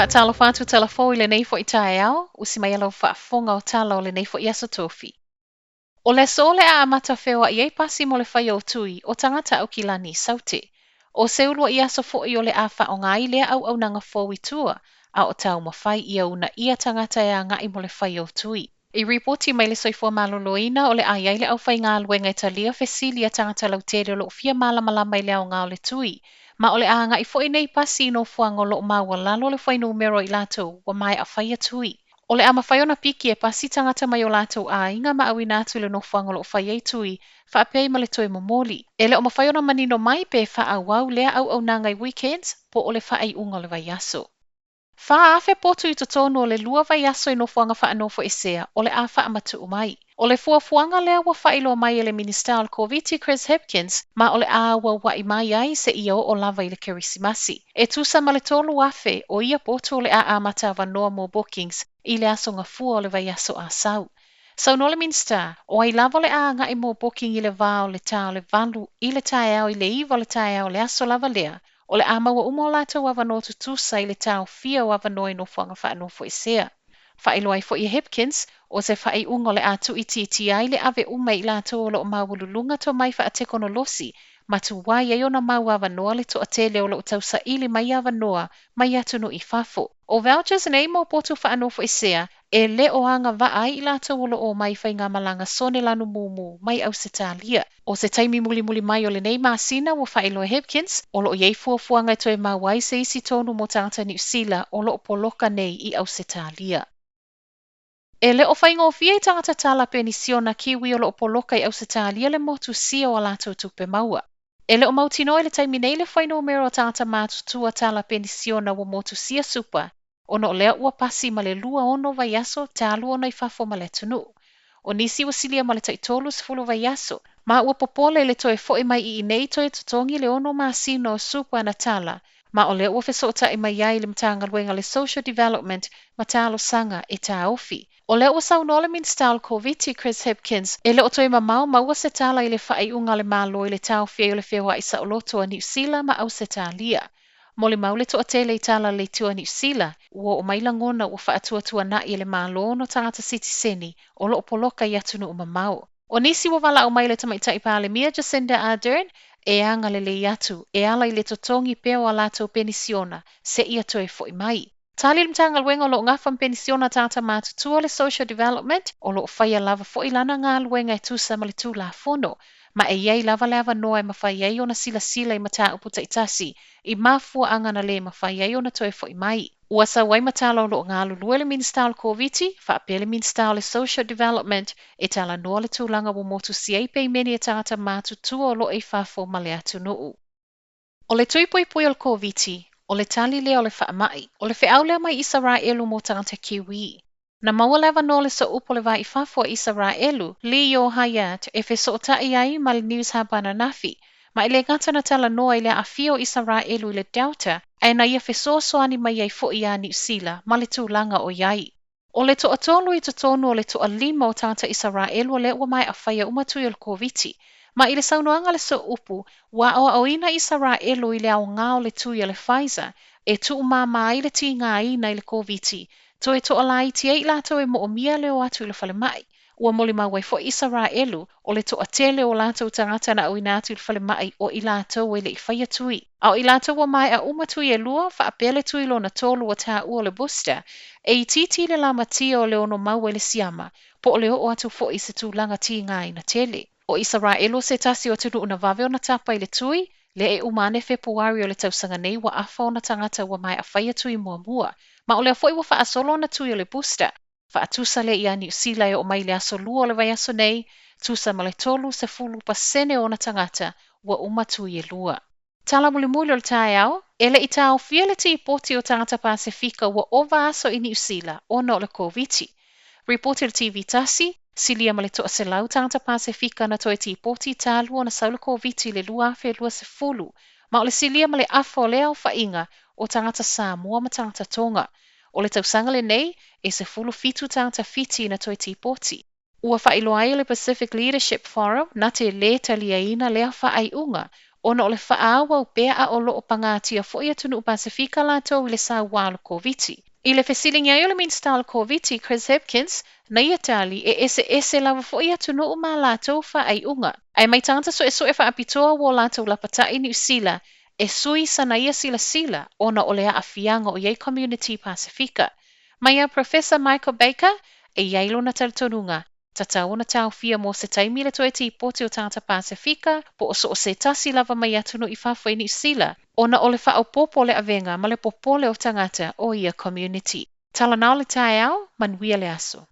Faatalofa atu tala fou i lenei foi taeao, usi mai lau faafofoga o tala o lenei foi aso tofi. O le aso o le a amata feoa'i ai pasi mo le faia o tui o tagata Aukilani i Saute. O se ulua'i aso foi o le a faaaoga ai lea auaunaga fou i tua, a o taumafai ia uunaia tagata e aga'i mo le faia o tui. I ripoti mai le Soifua Maloloina o le a i ai le aufaigaluega e talia fesili a tagata lautele o lo o fia malamalama i le aoga o le tui, ma o le a agai foi nei pasi i nofoaga o lo o maualalo le fuainumera o i latou ua maea faia tui. O le a mafai ona piki e pasi tagata mai o latou aiga ma auina atu i le nofoaga o lo o fai ai tui, faapea ai ma le toe momoli. E le o mafai ona manino mai pe faaauau lea auaunaga i weekends po o le faaiuga o le vaiaso. 4,000 potu i totonu o le 2 vaiaso i nofoaga faanofoesea o le a faamatuu mai. O le fuafuaga lea ua faailoa mai e le Minisita o le Koviti Chris Hipkins ma o le a auaua'i mai ai seia oo lava i le Kerisimasi. E tusa ma le 3,000 o ia potu o le a amata avanoa mo bookings i le aso Gafua o le vaiaso a sau. Saunoa le Minisita, o ai lava o le a agai mo booking i le va o le ta o le 8 i le taeao i le 9 o le taeao o le aso lava lea, o le a maua uma o latou avanoa tutusa i le taofia o avanoa i nofoaga faanofoesea. Faailoa ai foi e Hipkins, o se faaiuga o le a tuuitiitia ai le ave uma e i latou o lo o maualuluga tomai faatekonolosi ma tuai ai ona mau avanoa le toatele o lo o tausaili mai avanoa mai atunuu i fafo. O vouchers nei mo potu faanofoesea e le o agavaa ai i latou o lo o omai i faigamalaga sone lanu mumu mai Ausetalia. O se taimi mulimuli mai o lenei masina ua faailoa e Hipkins, o lo o i ai fuafuaga e toe maua ai se isi tonu mo tagata Niu Sila o lo o poloka nei i Ausetalia. E le o faigofie i tagata tala penisiona Kiwi o lo o poloka i Ausetalia le motusia o a latou tupe maua. E le o mautinoa i le taimi nei le fuainumera o tagata matutua tala penisiona ua motusia super ona o lea ua pasi ma le 26 vaiaso talu ona i fafo ma le atunuu. O nisi ua silia ma le tai 30 vaiaso, ma ua popole i le toe fo'i mai i inei toe totogi le 6 masina o super na tala, ma o lea ua fesoota'i mai ai le Matagaluega o le Social Development ma talosaga e taofi. O lea ua saunoa le Minisita o le Koviti Chris Hipkins, e le o toe mamao maua se tala i le faaiuga a le Malo i le taofi ai o le feoa'i saoloto a Niu Sila ma Ausetalia. Molimau le toatele i tala a le Itu a Niu Sila, ua oo mai lagona ua faatuatuana'i e le Malo no tagata sitiseni o lo o poloka i atunuu mamao. O nisi ua valaau mai le Tamaitai Palemia Jacinda Ardern e agalelei atu e ala i le totogi pea o a latou penisiona seia toe fo'i mai. Tali le Matagaluega o lo o gafa ma penisiona tagata matutua le Social Development o lo o faia lava foi lana galuega e tusa ma le Tulafono ma e i ai lava le avanoa e mafai ai ona silasila i mataupu taitasi i mafuaaga na le mafai ai ona toe fo'i mai. Ua sau ai ma tala o lo o galulue le Minisita o le Koviti faapea le Minisita o le Social Development e talanoa le tulaga ua motusia ai peimeni a tagata matutua o lo o i fafo ma le atunuu. O le tui puipui o le Koviti, o le tali lea o le faamai, o le feau lea mai Isaraelu mo tagata Kiwi. Na maua le avanoa o le Sooupu o le Va i Fafo a Isaraelu, Lior Haiat, e fesoota'i ai ma le News Hub ananafi, ma e le gata na talanoa i le aafia o Isaraelu i le Delta, ae na ia fesoasoani mai ai fo'i iā Niu Sila ma le tulaga o i ai. O le toatolu i totonu o le toalima o tagata Isaraelu o lea ua maea faia uma tui o le Koviti. Ma i le saunoaga a le Sooupu, ua aoaoina Isaraelu i le aoga o le tui a le Pfizer e tuumāmā ai le tigaina i le Koviti, toe toalaiti ai i latou e moomia le o atu i le falemai. Ua molimau ai foi Isaraelu, o le toatele o latou tagata na auina atu i le falemai o i latou e le i faia tui. A o i latou ua maea uma tui e lua, faapea le tui lona tolu ua taua o le booster, e itiiti le lamatia o le ono maua i le siama, po o le oo atu foi i se tulaga tigaina tele. O Isaraelu o se tasi o atunuu na vave ona tapa i le tui, lea e uma ane Fepuari o le tausaga nei ua afa ona tagata ua maea faia tui muamua. Ma o lea foi ua faasolo ona tui o le booster. Faatusa lea iā Niu Sila e oo mai i le aso Lua o le vaiaso nei, tusa ma le 30% o ona tagata ua uma tui e lua. Tala mulimuli o le taeao, e le i taofia le tipoti o tagata Pasefika ua ova aso i Niu Sila ona o le Koviti. Ripoti a le TV tasi, silia ma le 100 tagata Pasefika na toe tipoti talu ona sau le Koviti i le 2020, ma o le silia ma le afa o lea aofaiga o tagata Samoa ma tagata Tonga. O le tausaga lenei, e 17 tagata Fiti na toe tipoti. Ua faailoa ai e le Pacific Leadership Forum na te lē taliaina lea faaiuga ona o le faaauau pea a o lo o pagatia foi atunuu Pasefika latou i le sauā o le Koviti. I le fesiligia ai o le Minisita o le Koviti, Chris Hipkins, na ia tali, e eseese lava foi atunuu ma a latou faaiuga. Ae mai tagata suesue faapitoa ua o latou lapatai i Niu Sila e sui sana ia silasila ona o le aafiaga o i ai komuniti Pasefika. Mai a Professor Michael Baker, e i ai lona talitonuga, tatau ona taofia mo se taimi le toe tipoti o tagata Pasefika po o so o se tasi lava mai atunuu i fafo i Niu Sila ona o le faaopoopo o le avega ma le popole o tagata o ia komuniti. Talanoa le taeao, manuia le aso.